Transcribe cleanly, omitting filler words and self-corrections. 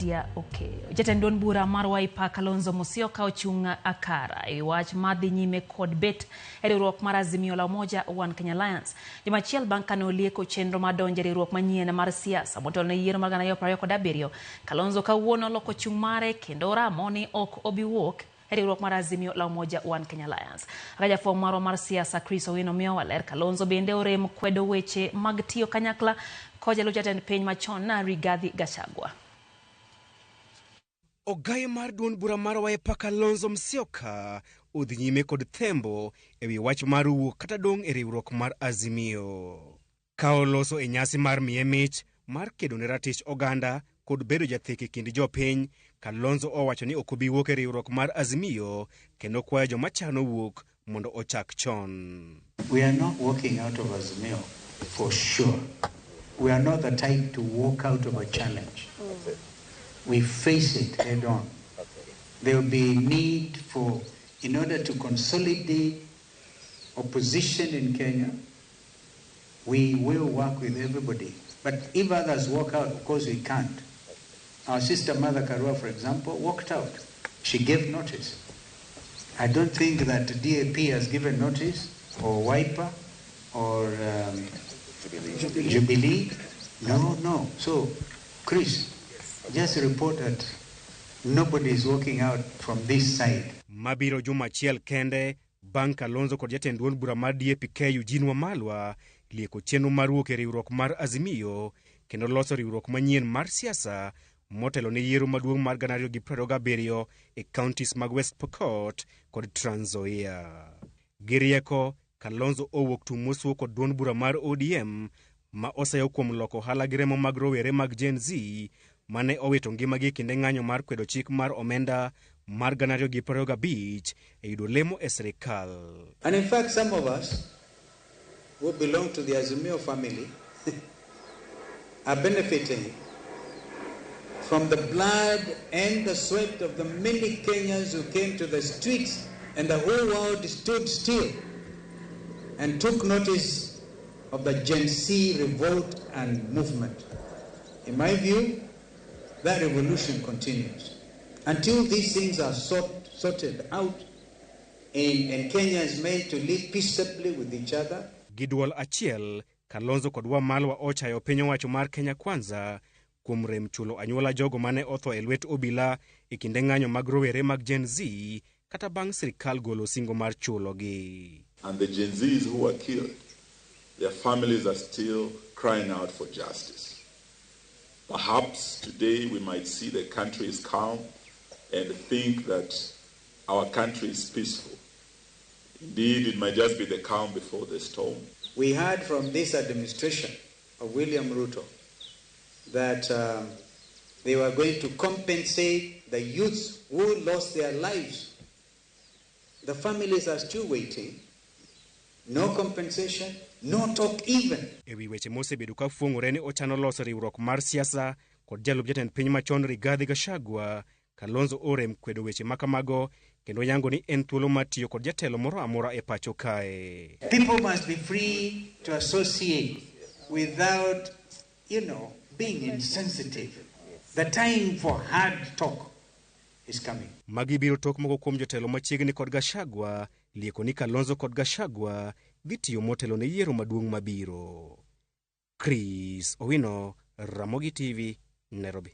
Tia Okeyo. Jatend duond bura mar Wiper Kalonzo Musyoka ochung' akara e wach mar dhi nyime kod bet e riwruok mar Azimio la Umoja One Kenya Alliance. Juma achiel bang' kane olieko chenro mar donjo e riwruok manyien mar siasa motelo ne yiero mar 2027, Kalonzo kawuono oloko chung' mare kendo oramo ni ok obi wuok e riwruok mar Azimio la Umoja One Kenya Alliance. Kaka jafwambo marwa mar siasa Chris Owino miyowa ler, Kalonzo bende orem kwedo weche mag tiyo kanyakla kod jalup jatend piny machon Rigathi Gachagua. Ogaye mar duond bura mar Wiper Kalonzo Musyoka odhi nyime kod thembo ewi wach mar wuok kata dong' e riwruok mar Azimio. Ka oloso e nyasi mar miye mich mar kedo ne ratich oganda kod bedo jathek e kind jopiny, Kalonzo owacho ni ok obi wuok e riwruok mar Azimio kendo kwayo joma chano wuok mondo ochak chon. We are not walking out of Azimio for sure. We are not the type to walk out of a challenge. We face it head on. There will be need for, in order to consolidate opposition in Kenya, we will work with everybody. But if others walk out, of course we can't. Our sister Mother Karua, for example, walked out. She gave notice. I don't think that DAP has given notice, or Wiper, or Jubilee. No, no. So, Chris, just report that nobody is walking out from this side. Mabiro juma achiel kende bang' Kalonzo kod jatend duond bura mar DAP-K Eugene Wamalwa lieko chenro mar wuok e riwruok mar Azimio kendo loso riwruok manyien mar siasa motelo ne yiero maduong' mar 2027 e counties mag West Pokot kod Trans Nzoia. Gi rieko, Kalonzo owuok tung' mosuo kod duond bura mar ODM ma oseyo kuom loko ohala gi remo mag rowere mag Gen Z mane owito ngimagi e kinde ng'anyo mar kwedo chik mar omenda mar 2025 e yudo lemo e sirikal. And in fact, some of us who belong to the Azimio family are benefiting from the blood and the sweat of the many Kenyans who came to the streets and the whole world stood still and took notice of the Gen Z revolt and movement. In my view, that revolution continues. Until these things are sorted out and Kenya is made to live peaceably with each other. Gi duol achiel, Kalonzo kod Wamalwa ochayo piny owacho mar Kenya Kwanza kuom rem chulo anyuola jogo mane otho e lwet obila e kinde ng'anyo mag rowere mag Gen Z kata bang' sirikal golo singo mar chulogi. And the Gen Zs who were killed, their families are still crying out for justice. Perhaps today we might see the country is calm and think that our country is peaceful. Indeed, it might just be the calm before the storm. We heard from this administration of William Ruto that they were going to compensate the youths who lost their lives. The families are still waiting. No compensation, no talk even. Ewi weche mosebedo ka fuong'ore ni ochano loso riwruok mar siasa kod jalup jatend piny machon Rigathi Gachagua, Kalonzo orem kwedo weche makamago kendo yango ni en thuolo mar tiyo kod jatelo moro amora e pacho kae. People must be free to associate without being insensitive. The time for hard talk is coming. Magi biro tok moko kuom jotelo machiegni kod Gachagua lieko ni Kalonzo kod Gachagua dhi tiyo motelo ne yiero maduong' mabiro. Chris Owino, Ramogi TV, Nairobi.